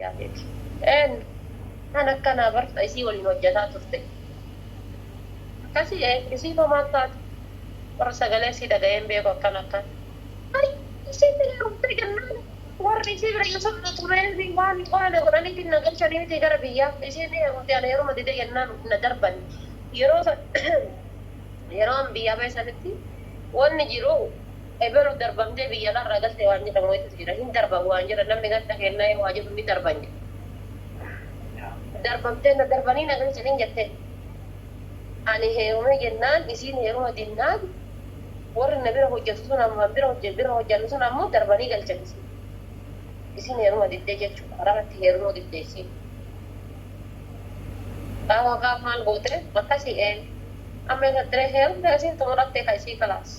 Yaateeti. Een kan akkanaa barta isii waliin hojjataa turte. Akkasii ee isii homaan taatu. Warra sagalee isii dhaga'ee hin beeku akkana akkana. Ay isiin ni heerumte jennaan warri isii bira yoo sana turee waan waan godhaniitiin na galchanii miti gara biyyaa. Isiin ni heerumte ana heeruma dide jennaan na darban. Yeroo san yeroo an biyyaa ba'e sanitti wanni jiru ebelu darbamtee biyya alaarraa galte waan jedhamu wayiitu jira. Hin darban waan jedhan namni ganda keennaa yoo waa jedhu ni darban jedha. Darbamtee na darbanii na galchaniin jette. Ani heerume jennaan isiin heeruma dinnaan warri na bira hojjatu sun amma bira hojje bira hojjannu sun ammoo darbanii galchan isii. Isiin heeruma diddee jechuudha. Arabatti heerumuu didde isiin. Gaafa gaaf maal goote akkasii ee amma isa diree heerumte isiin xumurattee ka isii kalaas.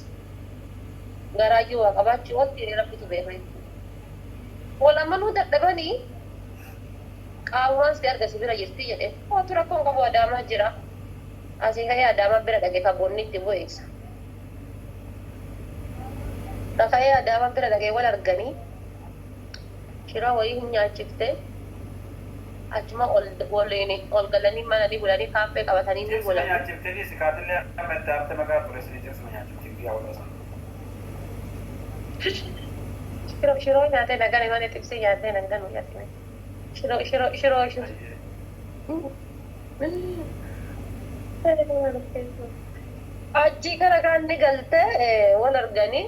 Garaayyuu waa qabaachuu wanti rabbitu beeka jechuudha. Wal amanuu dadhabanii qaamumaan si arga si bira jirti jedheen. Kootu rakkoon qabu Adaamaa jira. Asii ka'ee Adaamaa bira dhaqe ka bonni itti bu'e isa. Ka ka'ee Adaamaa bira dhaqee wal arganii shiroo wayii hin nyaachifte achuma ol waliin ol galanii mana ni bulanii kaaffee qabatanii ni Xibsuma bulanii. nyaachifte dhiisi kaatillee amma itti aarte maqaa xureessiti xibsuma nyaachifte guyyaa waloo sana. Shiroo shiroo nyaatee na gane malee xibsii nyaatee nan ganu jedhame. Shiroo shiroo shiroo shiroo. Achii kara kaan ni galte wal arganii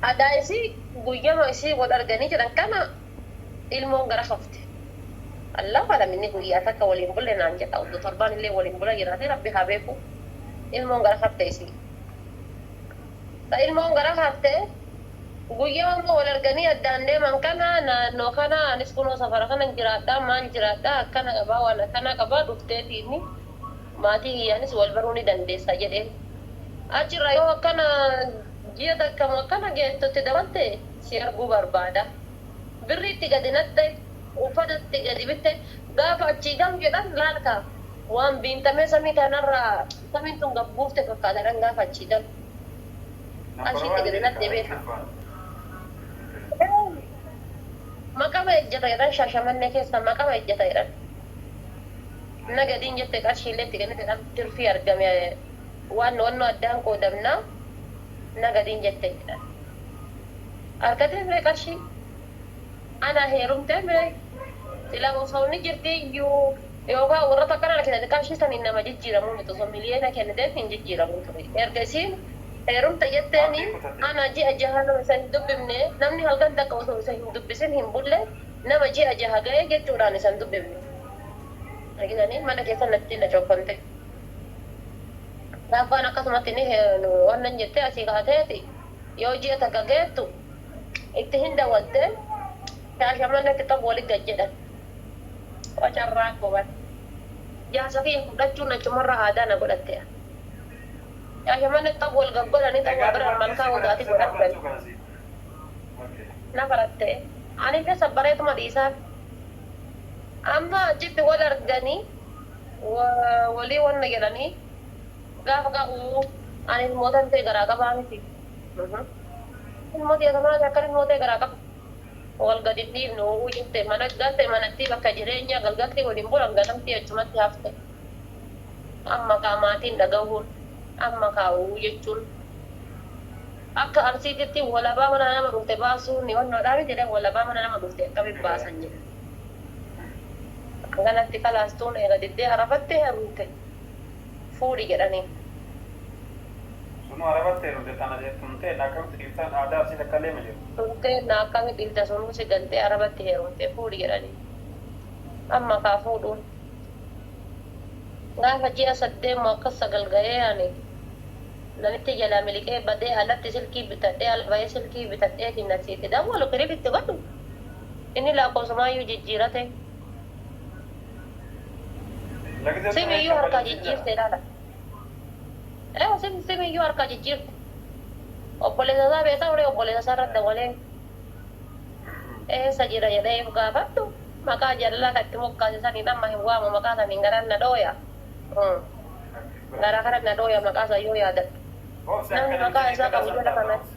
adaa isii guyyama isii wal arganii jedhan kana ilmoon gara hafte. Allahu alam inni guyyaa takka waliin bulle naan jedha oduu torbaan illee waliin bula jiraate rabbi haa beeku ilmoon gara hafte isii. Ta ilmoon gara hafte Guyyama immoo wal arganii addaan deeman kana naannoo kana anis kunoo safara kanan jiraadha maan jiraadha akkana qabaa waan akkanaa qabaa dhufteetiini maatii kiyyaanis wal baruu ni dandeessa jedheen. Achirraa yoo akkana ji'a takka moo akkana geettu itti dabalte si arguu barbaada. Birrii itti gadi naqxe, uffata itti gadi bitte gaafa achii galu jedhan laal kaa waan biinxamee samii tanarraa samiin tun gad buufte fakkaata jedhan gaafa achii galu. Number Qarshii itti one gadi jedhi naqxe kaa beeka. Ingiliffaan. Maqama ejjata jedhan Shaashamannee keessa maqama ejjata jedhan. Na gadiin jette qarshiillee itti kennite jedhan tirfii argame waan wannoo addaan qoodamna na gadiin jette jedhan. Argatee miree qarshii? Ana heerumtee miree? Sila osoo ni jirti iyyuu yookaan warra takka kana kennite qarshii saniin nama jijjiiramuu miti osoo miliyoona kenniteef hin jijjiiramuu ture. Erga isiin heerumte jetteeni Abdii kutate. ana ji'a jaha nama isa hin dubbifne namni halkan takka osoo isa hin dubbisin hin bulle nama ji'a jaha ga'e jechuudhaan isa hin dubbifne. Argitanii mana keessa natti na cokkonte. Gaaffaan akkasumatti ni wannan jettee asii kaateeti yoo ji'a takka geettu itti hin dawwalte Shaashamannetti xab wali gad jedhan. Waa carraa koo bar. Jaarsa kiyya fudhachuun achumarraa aadaa na godhatte. Shaashamannetti xab wal gad godhanii xab Egaa wal biran dubartiin malkaa si odaati fudhatti sirraa godhatan. fudhachuu kana si. Okay. Na faratte. Anillee sabbareetuma dhiisaaf. Amma achitti wal arganii walii wanna jedhanii gaafa ga'u ani ilmootan ta'e garaa qabaa miti. Ilmoo tiyya tamaati akkan ilmoo ta'e garaa qaba. Wal gad hin dhiifnu uu jette mana galte manattii bakka jireenyaa galgalti waliin bulan ganamtii achumatti hafte. Amma kaa maatiin dhagahuun amma kaa uu jechuun akka Arsiititti walabaa mana nama dhufte baasuun ni wannoodhaa miti jedhan walabaa mana nama dhufte akkamitti baasan jedhan. Ganatti kalaas tuun eega diddee Arabatti heerumte fuudhi jedhaniin. Sunuu Arabatti heerumte tana tun teenna akkamitti dhiiftaan aadaa Arsii takka illee hima jiru. Tun teenna akkamitti dhiifta sunuu si gantee Arabatti heerumte fuudhi jedhaniin. Amma kaa fuudhuun. Gaafa ji'a saddeet moo akkas sagal gahee ani namitti jalaa miliqee badee alatti silkii bitadhee ala bahee silkii bitadheetiin asii itti dawwalu kirif itti godhu inni lakkoofsumaayyuu jijjiirate. Lagizee Sim xuree iyyuu harkaa kaffalin siin jedha. jijjiirte ilaala. Eh sim sim iyyuu harkaa jijjiirte. Obboleessa isaa beekaa ture obboleessa isaa irratti dawwalee eessa jira jedhee if gaafadhu maqaa jaalalaa kan itti moggaase saniin amma hin waamu maqaa saniin garaan na dhooya. Garaa kana na dhooya maqaa isaa yoo yaadadhu. Obsi akka Namni maqaa namtichi isaa gadaa qabu san jala taata kana obsi.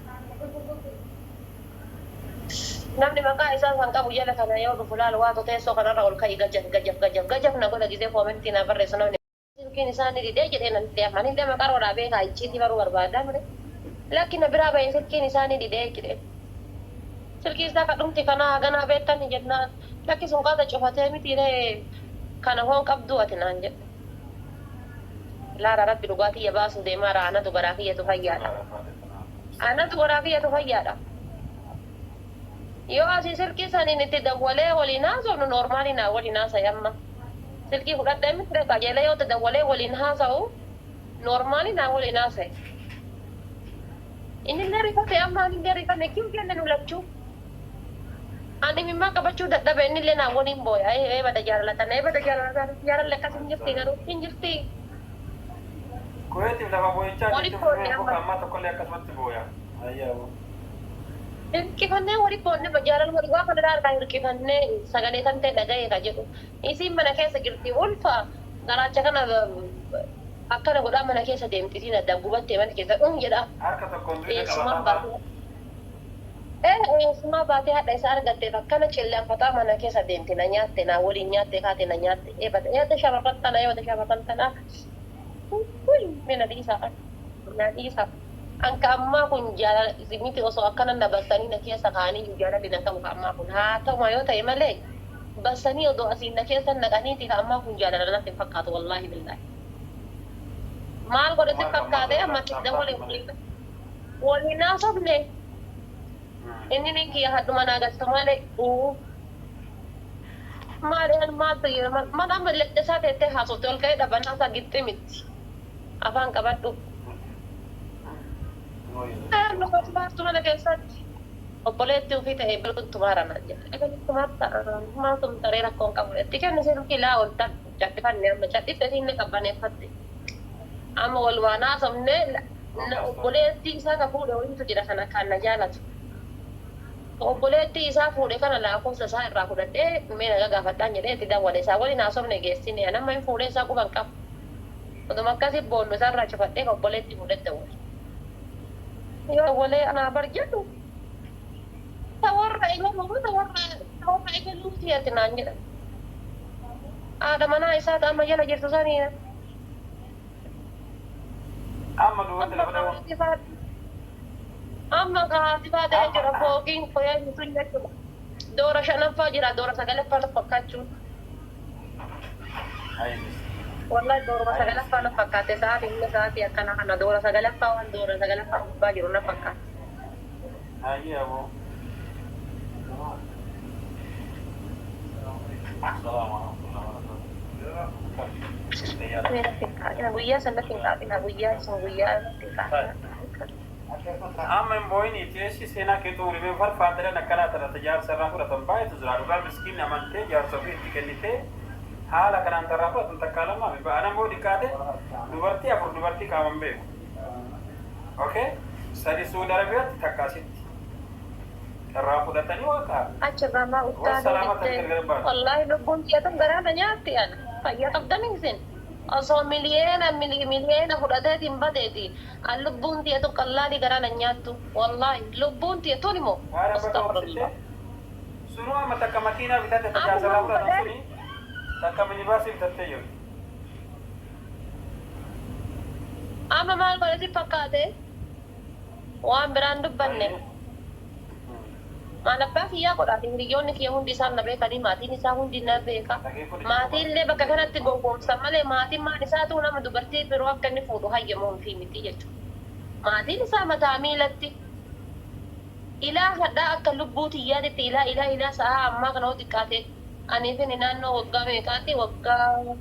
Namni maqaa isaa san qabu jala kana yoo dhufu laal waatu teessoo kanarra ol ka'i gajaf gajaf gajaf gajaf na godha gizee koomentii naa barreessu namni silkiin isaa ni didee jedhee nan didee amma anillee maqaroodhaa beekaa icciitii baruu barbaadaa mire lakki na biraa bahe silkiin isaa ni didee jedhee silkii isaa ka dhumti kanaa haganaa beettani jennaan lakki sun qaata cufatee miti ree kana hoon qabduu ati naan jedhe laala rabbi dhugaa tiyya baasuu deemaara anatu garaa kiyyatu fayyaadha anatu garaa kiyyatu fayyaadha. Yoo asii silkii saniin itti dawwalee waliin haasofnu normaalii naa waliin haasa'i amma. Silkii fudhadhee miti qajeelee yoo itti dawwalee waliin haasa'u normaalii naa waliin haasa'i. Innillee rifate amma anillee rifanne kiw jenne nu lachuu. Ani imimmaan qabachuu dadhabe innillee naa waliin booya. Ee bada jaalala tana ee bada jaalala tana jaalalli akkas hin jirti garuu hin jirti. Kuweetiif lafa boo'ichaa Walitti jechuun boonne amma. boka ammaa tokkollee akkasumatti booya. Ayyaa. Hirkifannee wali boonne jaalaluma dhugaa kana irraa hirkifannee sagalee tan ta'e dhaga'e ka jedhu. Isiin mana keessa jirti ulfa garaacha kana akkana godhaa mana keessa deemti isiin addaan gubattee mana keessa dhum jedha. Harka tokkoon dugda Eessumaan qabataa baatee eessumaa baatee hadha isa argatteef akkana cillanfataa mana keessa deemti na nyaatte na waliin nyaatte kaate na nyaatte eebata eebata shamarran tana eebata shamarran tana mee na dhiisaa na dhiisaa. An ka ammaa kun jaalala miti osoo akkana na bassanii na keessa kaa'aniyyuu jaalalli nan qabu ka ammaa kun haa ta'uma yoo ta'e malee bassanii odoo asiin na keessa naqaniiti ka ammaa kun jaalala natti hin fakkaatu wallaahi billaahi. Maal godhe si Maal ammaa fakkaate amma jaalala itti abbaa dawwale malee. Waliin haasofne inni nin kiyya hadhuma naa galtu malee uu maali an maaltu mana amma ledhesaa teettee haasofte ol ka'ee dhabanaa isaa gixximitti afaan qabadhu. Maartu mana keessatti obboleettii ofii ta'e biluutti maara naan jedhe. Ebalutti maarta maaltu taree rakkoon qabu itti kenni silkii laa ol tan cadhifanne amma cadhifte isiin ni qabbaneeffatte. Amma wal waan haasofne obboleettii isaa ka fuudhe wayiitu jira kana kan na jaalatu. Obboleettii isaa fuudhe kana lakkoofsa isaa irraa fudhadhee mee nagaa gaafadhaan jedhee itti dawwale isaa waliin haasofne geessine an amma hin fuudhee isaa quban qabu. Oduma akkasii boonnu isaarraa cufadhee obboleettii fuudhee dawwale. Yoo dawwalee anaa bar jedhu ta warra egaluu ta warra egaluuti ati naan jedhan. Haadha manaa isaa ta amma jala jirtu sanii. Amma duubatti lafa dhawwa. Amma kaati faatee jira fooqiin foyaan sun jechuudha. Doora shanaffaa jira doora sagalaffaa na fakkaachuun. Wallahi dooruma sagalaffaa na fakkaate sa'aatii inni sa'aatii akkana kana doora sagalaffaa waan doora sagalaffaa gubbaa jiru na fakkaate. Hayyee aboo. Salaamu warahmatullahi wabarakatuh. Mee natti hin kaa'ina guyyaa san natti hin kaa'ina guyyaa sun guyyaa natti hin kaa'ina. Amma hin boo'iniiti eessi seenaa kee xumurimee farfaadhaan akkanaa tana jaarsa irraa fudhatan baay'eetu jira. Dhugaa miskiinni amantee jaarsa ofii itti kennitee haala kanaan tarraa fudhatan takkaa lamaa mi ba'an ammoo dhiqqaate dubartii afur dubartii qaaman beeku. Okay? Sadi Suudi Arabiyaatti takka asitti. Irraa fudhatanii waaqa. Achirraa maa uttaaluu Wassalaamatan diddee. gargar baatu. Wallaahi lubbuun tiyya garaa na nyaatti ana. Fayyaa qabdanii isin. Osoo miliyeena miliyeena fudhateetiin badeeti. An lubbuun tiyya tun qallaalii garaa na nyaattu. Wallaahi lubbuun tiyya tun immoo. Haadha bakka Astagfirullah. obsitee sunuu amma takka makiinaa bitatte Amma tajaajila maal fudhatan godhee? suni takka minibaasii bitattee jirti. Amma maal godhe si fakkaate? Waan biraan dubbanne. Maal abbaa kiyyaa godhaati hiriyoonni kiyya hundi isaan na beekanii maatiin isaa hundi na beeka. Maatiillee bakka kanatti gowwoomsan malee maatiin maan isaatu nama dubartii biroo akka inni fuudhu hayyamuun fi miti jechuudha. Maatiin isaa mataa miilatti ilaa hadhaa akka lubbuu tiyyaatitti ilaa ilaa ilaa sa'aa ammaa kana hoo xiqqaate aniif inni naannoo waggaa meeqaati waggaa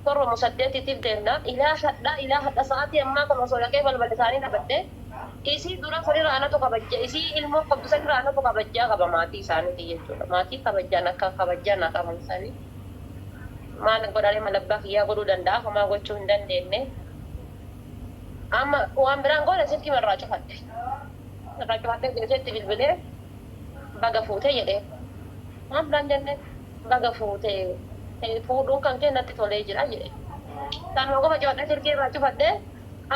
torba saddeetiitiif deemna ilaa hadhaa ilaa hadha sa'aatii ammaa kana osoo dhaqee balbala isaanii dhaabadhee isii dura sanirra anatu kabajja isii ilmoo qabdu sanirra anatu kabajjaa qaba maatii isaaniiti jechuudha maatii kabajjaan akka kabajjaa naa qaban isaanii maal godhanii maal abbaa kiyyaa godhuu danda'a homaa gochuu hin dandeenye amma waan biraan goone silkii irraa cufadhe irraa cufadhee geesseetti bilbilee baga fuutee jedhee waan biraan jenne baga fuutee fuudhuun kan kee natti tolee jira jedhe kanuma qofa cufadhee silkii irraa cufadhee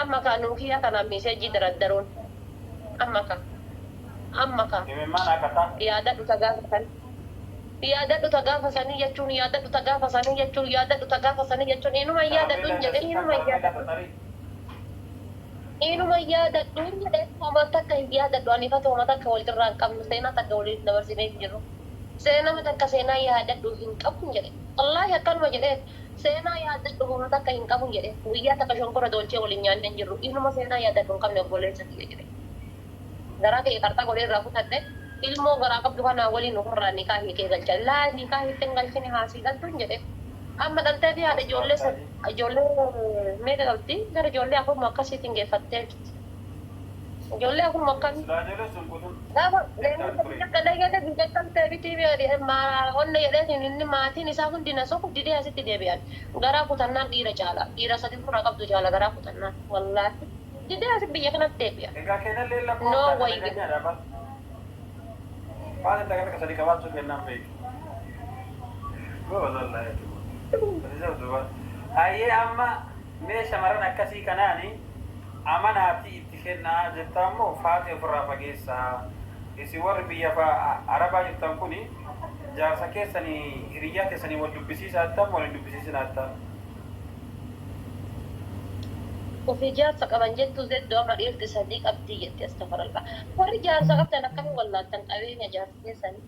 amma ka nuukiyaa kanaan miiseejii daraddaruun amma ka Amma kaa. Imimmaan haqataa. Yaadadhu ta gaafa sanii. Yaadadhu ta gaafa sanii jechuun yaadadhu ta gaafa sanii jechuun yaadadhu ta gaafa sanii jechuun inuma hin yaadadhu Karameellaa hin jedhe irra inuma hin karameellaa yaadadhu. xaxarii. Inuma hin yaadadhu hin jedhe homa takka hin yaadadhu ani fate homa takka walirraa hin qabnu seenaa takka waliin dabarsinee hin jirru. Seenama takka seenaa yaadadhu hin qabu hin jedhe. Wallaahi akkanuma jedhee seenaa yaadadhu homa takka hin qabu hin jedhe. Guyyaa takka shonkora doolchee waliin nyaannee hin jirru. Inuma seenaa yaadadhu hin qabne obboleessa kiyya jedhe. Garaa kiyya qarxaa godhee irraa kutadhe. Ilmoo garaa qabdu kanaa waliin ofirraa nikaa hiikee galcha. Laa nikaa hiiktee hin galchine haa sii dhaltu hin jedhe. Amma dhaltee fi haadha ijoollee sad ijoollee meeqa qabdi? Gara ijoollee afur moo akkasiitiin geeffattee jirti. Ijoollee afur moo akkamii? Silaa ijoolleen sun guutuun Gaafa jettaan ture. biyya galee gale biyya galtee miti onne jedheetiin inni maatiin isaa hundi na soku didee asitti deebi'an. Garaa kutannaan dhiira caala. Dhiira sadi ofirraa qabdu caala garaa kutannaan. Wallaahi. Didee asi biyya kanatti deebi'a. Egaa kennallee No lakkooftaan way. nageenyaadha bar. Faata takka takka sadi qabaachuu kennaan beeku. Goba wallaahi. Sadi jabdu bar. Hayyee amma mee shamarran akkasii kanaani amanaatii itti kennaa jettaa immoo faatee ofirraa fageessaa. Isin warri biyya Arabaa jirtan kuni jaarsa keessanii hiriyyaa keessanii wal dubbisiisaa jettan wal hin dubbisiisinaa jettan. Ofii jaarsa qaban jettu zeddoo amma dhiirti sadii qabdii jetti astaghfirullah. Warri jaarsa qabdan akkamiin wallaaltan qabeenya jaarsa keessanii.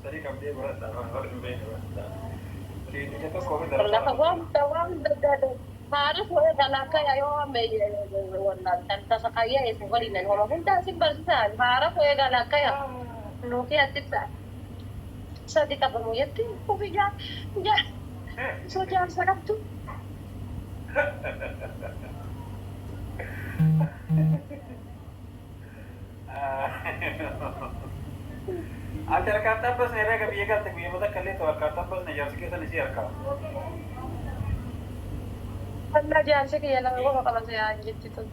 Sadii qabdee baradhaa warri hin beekne baradhaa. Ija tokko ofi Lafa darsaa. wanta waan daddaade haala fuudhee dalakaa yoo wallaaltan tasa kayyaa isin waliin homa hundaa isin barsiisan haara fuudhee dalakaa nuufi attibsa sadi qabamu jetti ofii jaar jaar osoo jaarsa qabdu. Ati harkaan xabbasne herrega biyya galte guyyaa takka illee ta'u harkaan xabbasne jaarsi keessan isii harkaa. Wallaa jaarsi kiyya lama qofa qabate yaa jetti tun.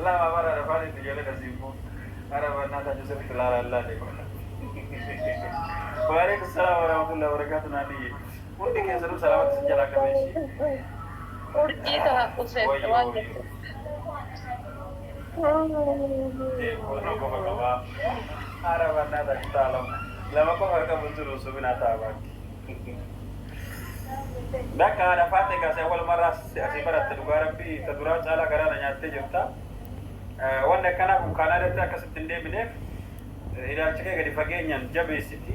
Lama bara afaan itti ijoollee kasii immoo ara bannaa sirriitti ilaalaa ilaalee. Waalaikum salaam warahmatullahi wabarakatuh naanniyye. Hundi keessanuu salaamatti isin jalaa qabeessi. Urjii ta'a usee Wayyoo waan wayyoo. jettu. Lama qofa qabaa. Ara bannaa ta'a lama. Lama qofa harka bulchuun osoo binaa ta'a baakki. Bakka haadha faate gaasee walumarraa asii baratte dhugaa rabbii ta duraa caalaa garaa na nyaattee jirta. Wanni akkanaa kun Kaanaadaatti akkasitti hin deebineef ilaalcha kee gadi fageenyaan jabeessiti.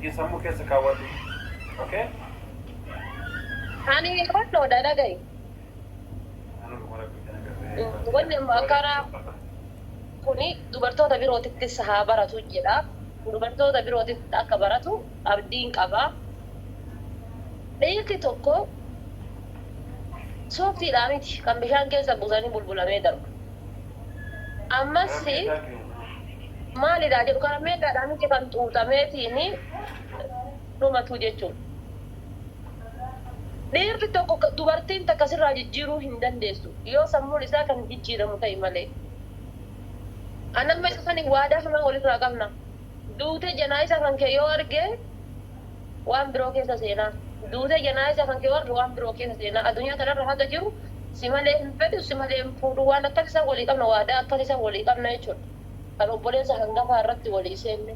Xiinsammuu keessa kaawwadhu. Okay? Ani qolloodha dhaga'i. Wanni karaa kuni dubartoota birootittis haa baratu jedha. Dubartoota birootitti akka baratu abdiin qaba. Dhiirri tokko sooftiidhaa miti kan bishaan keessa buusanii bulbulamee darbu. Ammas maalidha jedhu karameellaadhaa miti kan xuuxameetiin dhumatu jechuudha. Dhiirri tokko dubartiin takka sirraa jijjiiruu hin dandeessu yoo sammuun isaa kan jijjiiramu ta'e malee. Anamma isa sani waadaa hamaa walirraa qabna. Duutee janaa isa kan kee yoo arge waan biroo keessa seenaa. Duutee janaa isa kan kee yoo arge waan biroo keessa seenaa. Addunyaa kanarra haga jiru si malee hin fedhu si malee hin fuudhu waan akkas isa walii qabna waadaa akkas isa walii qabna jechuudha. Kan obboleessa hangafaa irratti walii seenne.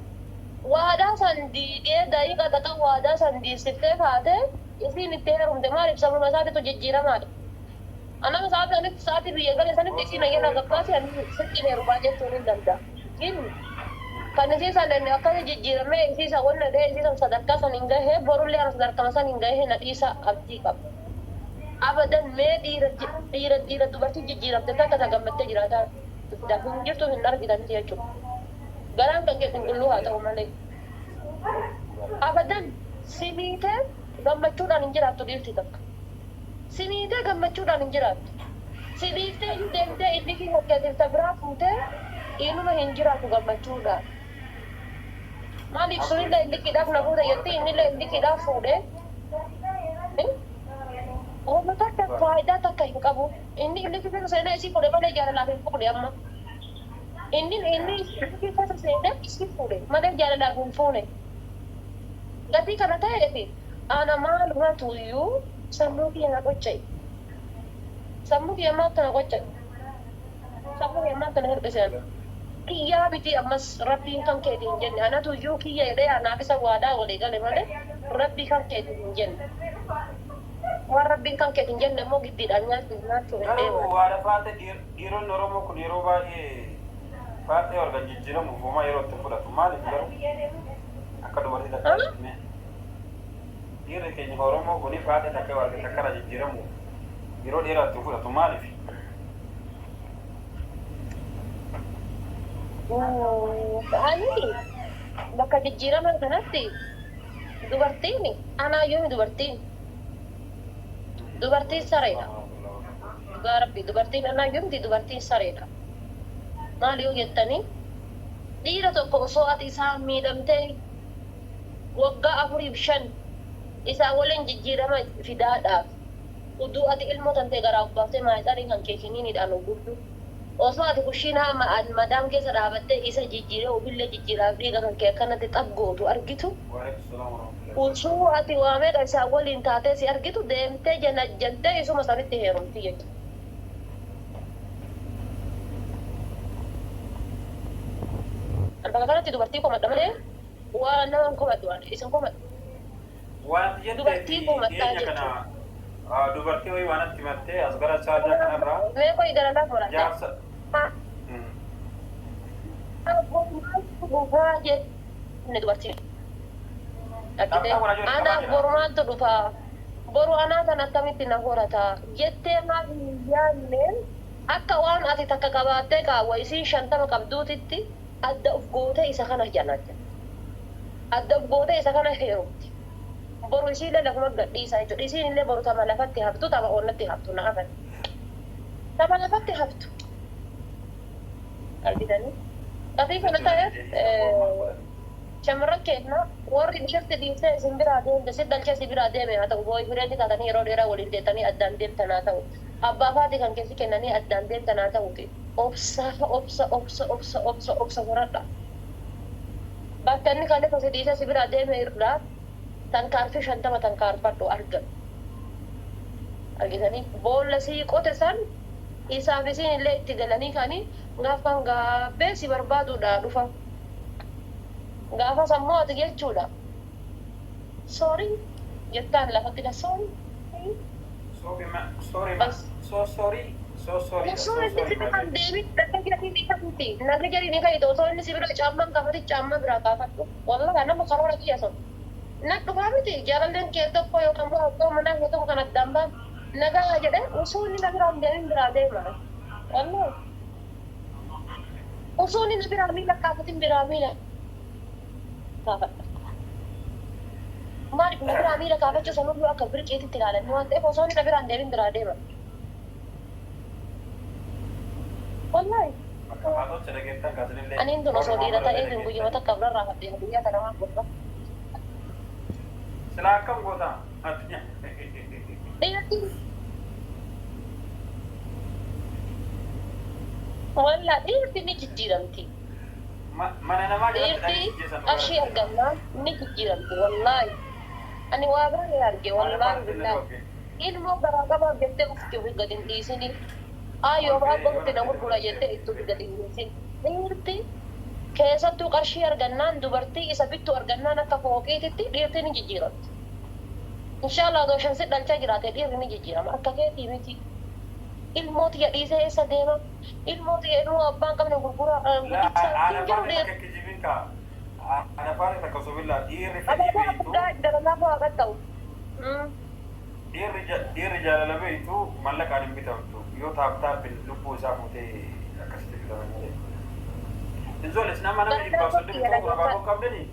Waadaa san diigee daqiiqa takka waadaa san diisiftee kaatee isiin itti heerumte maaliif sammuma isaatitu jijjiiramaadha. Anama sa'aatii sanitti sa'aatii biyya gale sanitti isiin ayyana gabbaase ani sitti heerumaa jechuun hin danda'a. Gin kan isii san inni akkasi jijjiiramee isii san wanna dhee isii san sadarkaa san hin gahee borullee ana sadarkama san hin gahee na dhiisa abdii qaba. Abadan mee dhiira dhiira dhiira dubartii jijjiiramte takka ta gammattee jiraataa hin jirtu hin argitanti jechuudha. Garaan kan kee qulqulluu haa ta'u malee. Abadan si miitee gammachuudhaan hin jiraattu dhiirti takka. Si miitee gammachuudhaan hin jiraattu. Si dhiiftee iyyuu deemtee inni fi hojjeteef biraa fuutee inuma hin jiraatu gammachuudhaan. Maaliif sunillee illiqiidhaaf na fuute jetti innillee illiqiidhaaf fuudhee. Oma takka faayidaa takka hin qabu. Inni illiqii keessa seenee isii fuudhe malee jaalalaaf hin fuudhe amma. Inni inni illiqii keessa seenee isii fuudhe malee jaalalaaf hin fuune. Gatii kana ta'eef ana maalumatu iyyuu sammuu kiyya na qocca'e. Sammuu kiyya maaltu na qocca'e? Sammuu ammaan kana hir'isan. Kiyyaa miti ammas Rabbiin kan keeti hin jenne. Anatu iyyuu kiyya jedhee anaaf isa waadaa walii gale malee Rabbii kan keeti hin jenne. Waan Rabbiin kan keeti hin jenne immoo giddiidhaan nyaachuu nyaachuu hin Garuu deeman. haadha faate, dhiironni Oromoo kun yeroo baay'ee faaxee argan jijjiiramuuf homaa yeroo itti fudhatu. Maaliif garuu akka dubartii takka mee? Dhiirri keenya Oromoo kun faaxee takka yoo argate akkana jijjiiramuuf yeroo dheeraa itti fudhatu, maaliif? Ani bakka jijjiirama kanatti dubartiin anaa yoomi dubartiin dubartiin sareedha. Dhugaa Rabbi, dubartiin anaa yoomti dubartiin sareedha. Maal yoo jettanii, dhiira tokko osoo ati isaan miidhamtee waggaa 4 fi 5 isaa waliin jijjiirama fidaadhaaf uduu ati ilmoo tantee garaa ubbaaftee maayixarii kan kee kiniiniidhaan gurdu, osoo ati kushiinaa madaam keessa dhaabattee isa jijjiiree ofillee jijjiiraaf dhiiga kan kee akkanatti xab gootu argitu, وعليكم السلام ورحمة الله. Osoo ati waa meeqa isaa waliin taatee si argitu, deemtee janajjantee isuma sanitti heerumti jechuudha. Bakka kanatti dubartii komadha malee waa nama hin komadhu, ani isin komadhu. Waan ati jettee Dubartii fi komadhaa dhiyeenya kana jechuudha. Dubartii wayii waan atti himattee as gara chaarjaa kanarraa Mee koi gara lafa horadha. jaarsa. Dhufaa jenne dubartiin. Argitee, Taphaa godhaa jiru qabaa anaaf jira. boru maaltu dhufaa? Boru anaa tan akkamitti na horataa? Jettee maal hin yaadneen akka waan ati takka qabaattee qaawwa isiin 50 qabduutitti adda uf gootee isa kana janaajja. Adda uf gootee isa kana heerumti. Boru isiillee lafuma gadhiisaa jechuudha. Isiin illee boru tama lafatti haftu, tama onnatti haftu na afan. Tama lafatti haftu. Argitanii? Xafii kana ta'eef shamarran keenya warri dhirti dhiisee isin biraa deemte, si dhalchee si biraa deeme haa ta'u, boyfriend taatanii yeroo dheeraa waliin deettanii addaan deemtan haa ta'u, abbaa faatii kan keessi kennanii addaan deemtan haa ta'uti, obsa, obsa, obsa, obsa, obsa, obsa horadha. Bakka inni kan si dhiisee si biraa deeme irraa tankaarfii 50 tankaarfadhu argatu. Argitanii, boolla sii qote san isaaf isiin illee itti galanii kanii gaafan gaabbee si barbaaduudha dhufa. Gaafa sammuu ati jechuudha. "Sorry" jettaan lafatti dha, "Sorry." Sorry ma, sorry ma, Bas. so sorry, so sorry, Osoo so inni sorry si ma. biraan deemin naga jedhanii ni kafuti. Naga jedhanii ni ka'itu. Osoo inni si bira caammaan kaafati, caammaa biraa kaafadhu. Wallahi nama karoora kiyya sun. Na dhufaa miti, jaalalleen kee tokko yookaan immoo abbaa manaa kee tokko kan addaan baan nagaa jedhee osoo inni na biraan deemin biraa deema. Wallahi. Osoo inni na biraa miila kaafatin biraa miila kaafadha. Maaliif na biraa miila kaafachuu sanuyyuu akka birqiititti ilaalanii waan ta'eef osoo inni na biraan deemin biraa deema. Wallahi. Bakka faatota dhageettan kaasinillee. Aniin tun osoo dhiira ta'ee guyyuma takka birarraa fadhee biyya kana waan godha. Silaa akkam goota? Dhiirti walla dhiirti ni jijjiiramti. Mana namaa jalatti Dhiirti dhanii jijjiisan. Qarshii argannaan ni jijjiiramti wallaahi. Ani waa baay'ee arge, wallaahi billaahi. Ilmoo garaa qabaaf jettee ofitti ofii gadi hin dhiisini. Ayyoo abbaa ofitti na gurgura jettee itti ofii gadi hin dhiisin. Dhiirti keessattuu qarshii argannaan, dubartii isa bittu argannaan, akka fooqiititti dhiirti ni jijjiiramti. Inshaallah odoo shan si dhalchaa jiraate dhiirri ni jijjiirama. Akka keetii miti. Ilmoo tiyya dhiisee eessa deema? Ilmoo tiyya, ilmoo abbaan qabne gurgura guddisaa hin jiru Haadha dhiirri. takka kijibin kaa. Haadha faana takka sobillaa dhiirri fedhii Abaaboo beeytu. guddaa gara lafa haa qaxxa'u. Dhiirri jaalala beeytu mallaqaan hin bitamtu. Yoo taaptaapin lubbuu isaa fuutee akkasitti bitaman malee. Inzoles nama nama 131 abaaboo qabdanii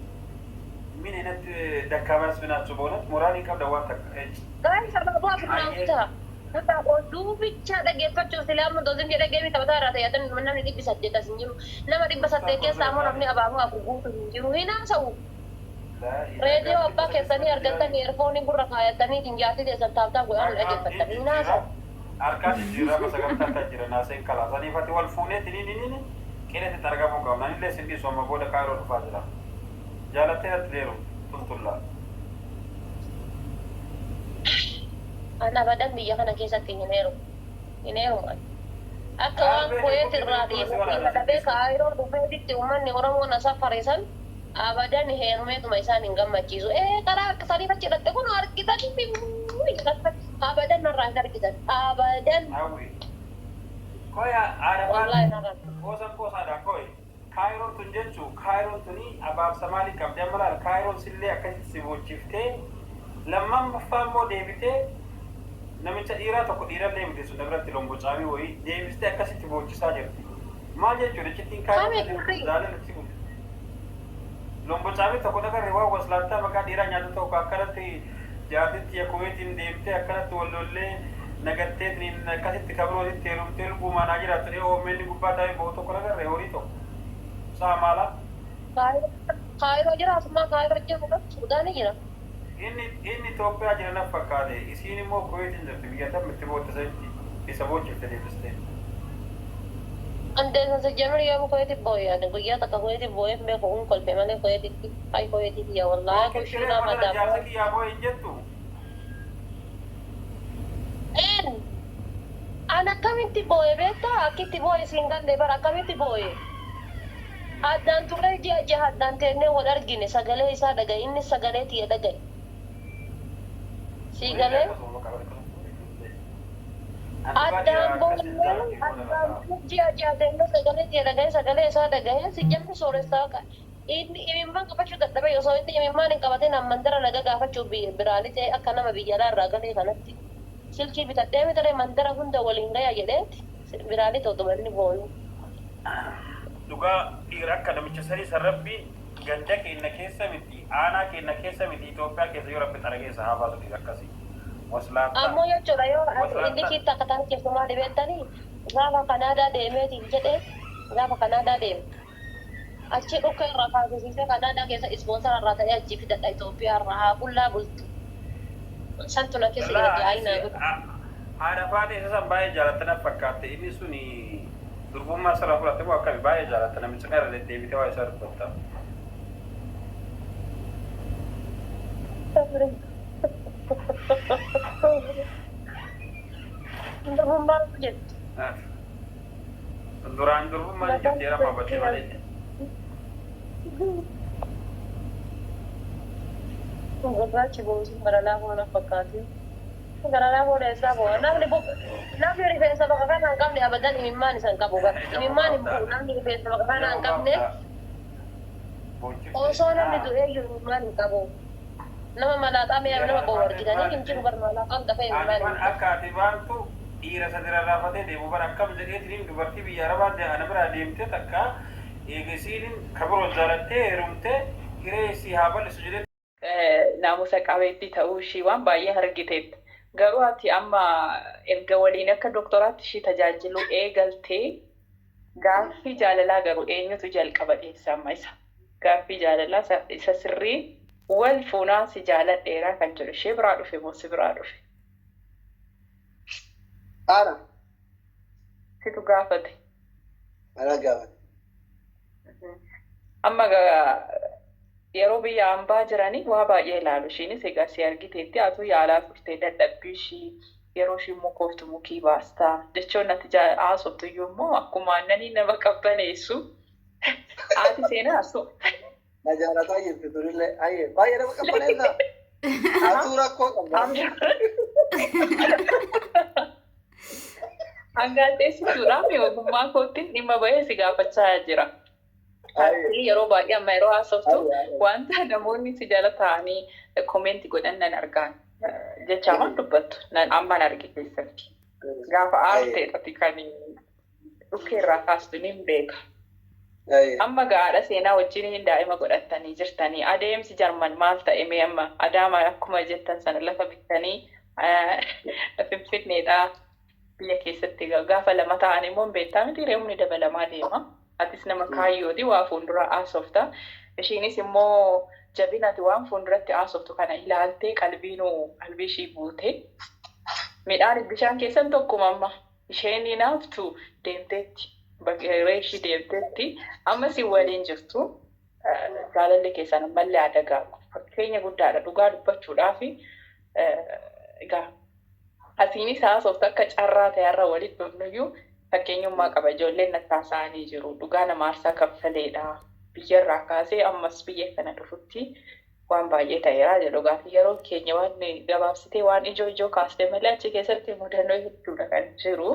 min አይነት ደካማ ህዝብ ናቸው በእውነት። ሞራል qabda waan takka. Guys, abaaboo afur naa kutaa. Kutaa oduu bichaa dhaggeeffachuuf silaa amma dozim jedhee geemii taphataa irraa ta'e namni 800 as hin jiru. Nama 800 keessaa ammoo namni abaaboo afur guutu hin jiru. Hin haasa'u. Reediyoo abbaa keessanii argattanii earphone gurra kaayatanii jaartii teessan tap tap godhan dhaggeeffattanii hin haasa'u. Harkaa jijjiirraa sagantaa jira naaseen kalaa saniifati wal fuunee tiniininiin qilleetti argamuu qabna. Anillee sin dhiisu, amma booda kaayiroo dhufaa jira. Jaalattee natti deeru tultullaa. An abadan biyya kana keessatti hin heerumu. Hin heerumu ani. Akka waan Kuweet irraa dhiira dhiira dhabee Kaayiroo dhufeetitti ummanni Oromoo na safare san abadan heerumeetuma isaan hin gammachiisu. Ee karaa akka saniif achi dhaqxe kunoo argitanii wuuy abadan narraa hin argitan. Abadan. Hawwi. Koy haadha Wallaahi faate narraa hin argitan. qoosan qoosaadha koy. Kaayiroon tun jechu kaayiroon tuni abaarsa maalii qabdi amma laal kaayiroon sillee akkasitti si boochiftee lammaffaa immoo deebitee namicha dhiiraa tokko dhiirallee miti sun na biratti lombocaamii wayii deebistee akkasitti boochisaa jirti. Maal jechuudha iccittiin kaayiroo Kami irra jirtu turrii? jaalala si godhe. Lombocaamii tokko dhagarre waan waslaattaa maqaa dhiiraa nyaatu tokko akkanatti jaartitti yakuweetiin deemtee akkanatti wal lollee nagatteetiin akkasitti kabrootitti heerumtee lubbuumaan haa jiraattu dhee OMN gubbaa taa'ee boo'u tokko dhagarre horii tokko. Sa'a maalaa? Kaayiroo jira asumaa Kaayiroo jiru kan Suudaanii jira. Inni inni Itoophiyaa jira naf fakkaate isiin immoo Kuweetiin jirti biyya tam itti bootte sanitti isa boochifte deebistee. An deessa sijjamir yoomu Kuweeti booye ani guyyaa takka Kuweeti booyee hin beeku hin kolfe malee Kuweetitti hay Kuweetii tiyya wallaahi Bookitti ree kushiinaa madala madaam jaarsa kiyyaa booye hin jettu. Een an akkamitti booye beektaa akkitti booye siin galle bar akkamitti booye Addaan turree ji'a jaha addaan teennee wal argine sagalee isaa dhagaye innis sagalee tiyya dhagaye. Sii Kunillee galee? akkasuma bakka bakka kunillee. An dhugaa dhiira Addaan akkasiin boonnee jaaladhee booda addaan bakka. turree ji'a jaha teennee sagalee tiyya dhagaye sagalee isaa dhagaye sijjamni sooressaa ka inni imimmaan qabachuu dadhabee osoo inni imimmaan hin qabatin an mandara naga gaafachuu biraa lixee akka nama biyya alaa irraa galee kanatti silkii bitadhee mitiree mandara hunda waliin gaya jedheeti biraa lixe otuma inni booyuu. Dhugaa dhiira akka namicha sanii san rabbiin ganda keenna keessa miti aanaa keenna keessa miti Itoophiyaa keessa yoo rabbi xaragee isa haa baasu dhiira akkasii waslaattaa Ammoo jechuudha yoo ati waslaattaa. illikii takka taanchiftu maali beektanii gaafa Kanaadaa deemeetiin jedhe gaafa Kanaadaa deeme achi dhukkee irraa kaasisiisee Kanaadaa keessa ispoonsara irraa ta'ee achi fidadha Itoophiyaa irraa haa qullaa bultu santu na keessa jira Laa du'aayii anis naa godha. haadha faatee isa san baay'ee jaalatta naf fakkaatte inni suni durbummaa sirraa fudhate moo akkami baay'ee jaalatta namicha kana irra deddeebitee waa isaa dubbatta. Durbummaa jettu. Duraan durbummaan hin jirti jedhama badde malee. Gurraachi boosuun gara laafoo na fakkaate. Gara laafoo eessaa boo'a? Namni namni rifeensa bakka kana hin qabne abadan imimmaan isa hin qabu bara. Imimmaan hin bu'u namni rifeensa bakka kana hin qabne osoo namni du'ee iyyuu imimmaan hin qabu. Nama malaaxaa mee nama boo'u argitanii hin jiru bara malaaxaan dafee imimmaan hin Ani qabu. akka ati baantu dhiira sadi rarraafatee deemu bara akkam jedheetiin dubartii biyya arabaa ana biraa deemtee takka eegasiin kabiroo jaalattee heerumtee hiree isii haa bal'isu jedhee Naamusa qabeettii ta'uu ishii waan baay'ee argiteetta. Garuu ati amma erga waliin akka doktoraatti ishii tajaajiluu eegaltee gaaffii jaalalaa garuu eenyutu jalqaba dhiyeessa amma isa? Gaaffii jaalalaa isa sirrii wal fuunaa si jaaladheeraa kan jedhu ishee biraa dhufe moo si biraa dhufe? Ana. Situ gaafate. Ana gaafate. Amma yeroo biyya ambaa jiranii waa baay'ee ilaalu. Ishiinis egaa si argiteetti atuu yaalaa turte dadhabbii ishii yeroo ishiin mukooftu mukii baastaa jechoon ati haasoftu iyyuu immoo akkuma aannanii nama qabbaneessu. Haati seenaa asu. Na jaalataa jirti turillee. Hayyee baay'ee nama qabbaneessa. Atuu rakkoo qabda. Hangaanteessituudhaaf ogummaa kootti dhimma bahee si gaafachaa jira. Ati yeroo baay'ee amma yeroo haasoftu wanta namoonni si jala taa'anii komeenti godhan nan argaan. Jecha amaan dubbattu nan amman arge keessatti. Gaafa aarte ati kan dhukkee irraa kaastu nin beeka. Amma gaadha seenaa wajjin daa'ima godhattanii jirtanii adeemsi Jarman maal ta'e mee amma Adaama akkuma jettan sana lafa bittanii Finfinneedha biyya keessatti gaafa lama ta'an immoo hin beektaa miti humni dabalamaa deema. Atis nama kaayyooti waa fuuldura haasofta. Ishiinis immoo jabina ati waan fuulduratti haasoftu kana ilaaltee qalbiinuu qalbii ishii buute. Midhaan bishaan keessan tokkuma amma. Isheen hinaaftu deemteetti. Bakka ishii deemteetti. Amma isin waliin jirtu. Jaalalli keessan ammallee haa dagaagu. Fakkeenya guddaadha dhugaa dubbachuudhaaf egaa asiinis haasoftu akka carraa ta'e har'a walitti dhufnuyyuu Fakkeenyummaa qaba. Ijoolleen natti haasa'anii jiru. Dhugaa nama aarsaa kaffaleedha. Biyyarraa kaasee ammas biyya kana dhufutti waan baay'ee ta'eera jedhu. Gaafi yeroo keenya waan gabaabsitee waan ijoo ijoo kaastee malee achi keessatti mudannoo hedduudha kan jiru.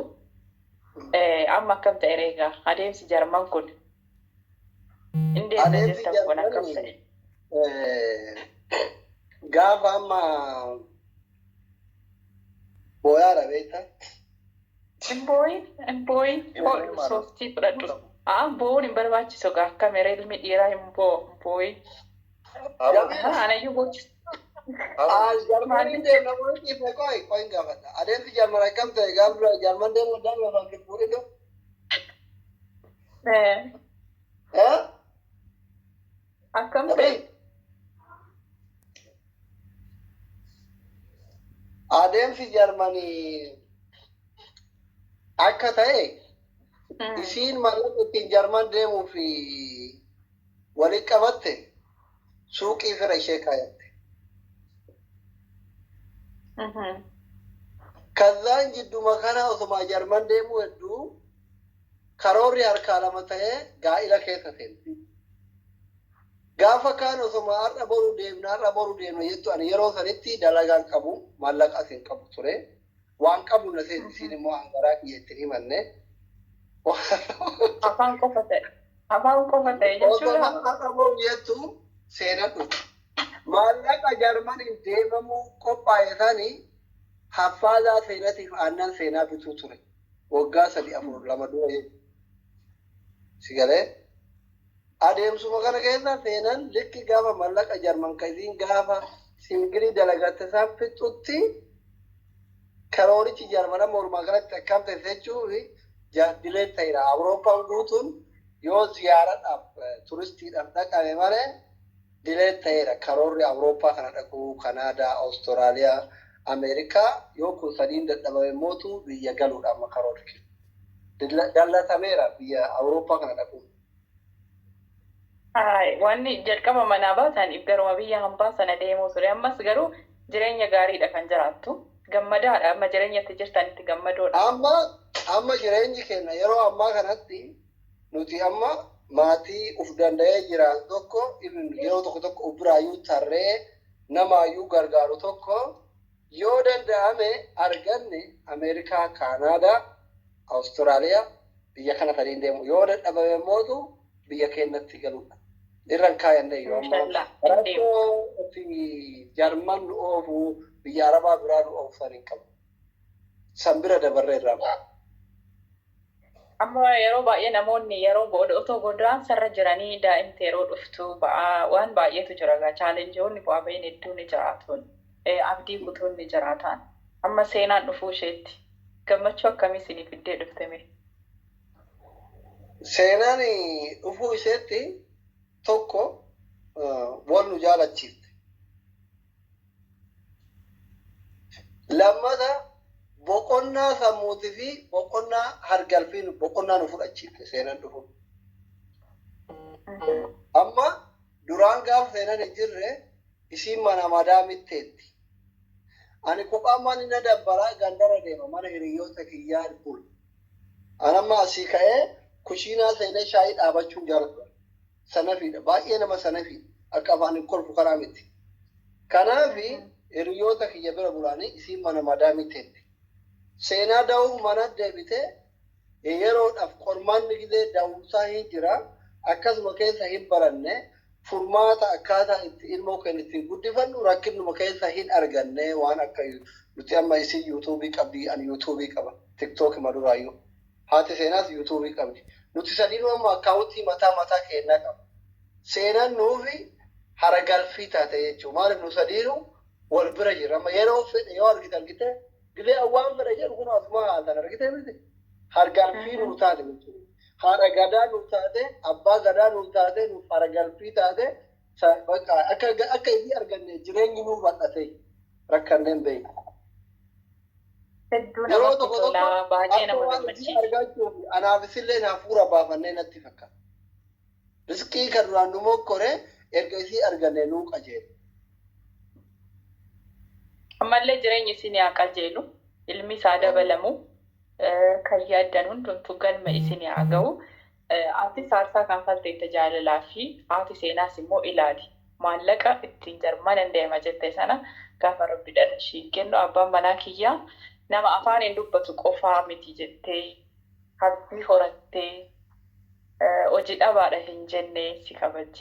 Amma akkam ta'e egaa adeemsi Jarman kun? Hin deemna Adeemsi jettan kun akkam Jarmanii ta'e? Gaafa amma booyaadha beektaa? Hin boo'in, hin boo'in, sooftii fudhadhu. Haa, boo'uun hin barbaachisu gaa, akka mere ilmi dhiiraa hin boo'u, hin boo'in. Anayyuu boochisu. Jarmaniin deemna moo dhiifne qoy qoy hin gaafadha. Adeemsi Jarman akkam ta'e gaafa dura Jarman deemuu danda'u yookaan fuudhinu? Akkam ta'e? Adeemsi Jarmanii akka ta'e isiin maallaqa ittiin Jarman deemuu fi walitti qabatte suuqii fira ishee kaayatte. Kazaan jidduma kana osuma Jarman deemuu hedduu karoorri harkaa lama ta'ee gaa'ila keessa seente. Gaafa kaan osuma har'a boru deemna, har'a boru deemna jettu, ani yeroo sanitti dalagaan qabu, maallaqa as hin qabu ture. Waan qabu na seenti, isiin immoo hangaraa kiyya ittiin himanne. Afaan qofa ta'e. Afaan qofa ta'e jechuudha. Osuma har'a boru jettu seenan dhufe. Maallaqa Jarmaniin deemamuu qophaa'e sanii haffaalaa seenatiif aannan seenaa bituu ture. Waggaa 3, 4, 2 dura jechuudha. Si galee? Adeemsuma kana keessa seenan likki gaafa maallaqa Jarman ka isiin gaafa single dalagatte isaan fixutti karoorichi Jarman amma walumaa galatti akkam ta'e jechuun jaaddilee ta'edha. Awurooppaan guutuun yoo ziyaaradhaaf, turistiidhaaf dhaqame malee dilee ta'eera. Karoorri Awurooppaa kana dhaquu, Kanaadaa, Awustiraaliyaa, Ameerikaa, yoo kun sadiin dadhabame mootu biyya galuudha amma karoorri. Dallatameera biyya Awurooppaa kana dhaquu. Wanni jalqaba manaa baataniif garuma biyya hambaa sana deemuu ture. Ammas garuu jireenya gaariidha kan jiraattu. Gammadaadha. Amma jireenyatti jirtanitti gammadoodha. Amma jireenyi keenya yeroo ammaa kanatti nuti amma maatii uf danda'ee jiraatu tokko, yeroo tokko tokko uf biraayyuu tarree namaayyuu gargaaru tokko yoo danda'ame arganne Ameerikaa, Kaanaadaa, Awustiraaliyaa, biyya kana sadiin deemu, yoo dadhabame mootu biyya keenyatti galuudha. Irran kaayanne yoo amma rakkoo fi Jarman nu oofu, biyya Arabaa biraa nu oofu san hin qabu. San bira dabarree irraa. Amma yeroo baay'ee namoonni yeroo booda otoo godaansarra jiranii daa'imti yeroo dhuftu ba'aa waan baay'eetu jira gaa, challengeoonni bu'aa bahiin hedduun ni jiraatuun, abdii kutuun ni jiraataan. Amma seenaan dhufuu isheetti gammachuu akkamii isinii fiddee dhufte mee? Seenaan dhufuu isheetti tokko wal nu jaalachiifte. Lammata boqonnaa sammuutii fi boqonnaa hargalfii, boqonnaa nu fudhachiifte seenaan dhufu. Amma duraan gaafa seenaan hin jirre isiin mana madaamitteetti. Ani kophaa manni na dabbaraa gandara deema, mana hiriyoota kiyyaa bula. Ani amma asii ka'ee kushiinaa seenee shaayii dhaabachuun jaalladha. Sanafiidha. Baay'ee nama sanafiidha. Akka afaan hin kolfu karaa miti. Kanaafi hiriyoota kiyya bira bulaanii isiin mana madaamitteetti. Seenaa da'uuf mana deebitee yeroodhaaf qormaanni gizee da'umsaa hin jira. Akkasuma keessa hin baranne, furmaata akkaataa itti ilmoo keenya ittiin guddifannu rakkinuma keessa hin arganne. Waan akka nuti amma isin YouTubeii qabdi, ani YouTubeii qaba, TikTok maduraayyuu, haati seenaas YouTubeii qabdi, nuti sadiinuu amma accountii mataa mataa keenyaa qaba. Seenaan nuufi hara galfii taate jechuudha. Maaliif, nu sadiinuu wal bira jira. Amma yeroo fedhe yoo argite argite, gizee waan fedhe jedhu kun asuma haasan argite miti, hargalfii nuu taate jechuudha. Haadha gadaa nuuf taate, abbaa gadaa nuuf taate, nuuf hara galfii taate. Akka inni arganne jireenyi nuuf bal'ate, rakkanneen beeku. Hedduu Yeroo namatti tokko tola, tokko baay'ee akka nama waan hojii gammachiisa. argachuuf anaaf isillee hafuura baafannee natti fakkaata. Riskii kan duraan nu mokkore erga isii arganne nuu qajeele. Ammallee jireenyi isin haa qajeelu, ilmi isaa dabalamu. Kan yaaddan hundumtuu galma isin haa ga'u. Ati aarsaa kanfalteetta jaalalaa fi haati seenaas immoo ilaali. Maallaqa ittiin jarmanan deema jette sana gaafa rabbi dhala ishii kennu abbaan manaa kiyyaa nama afaan hin dubbatu qofaa miti jettee habbii horattee hojii dhabaadha hin jenne si kabajjee.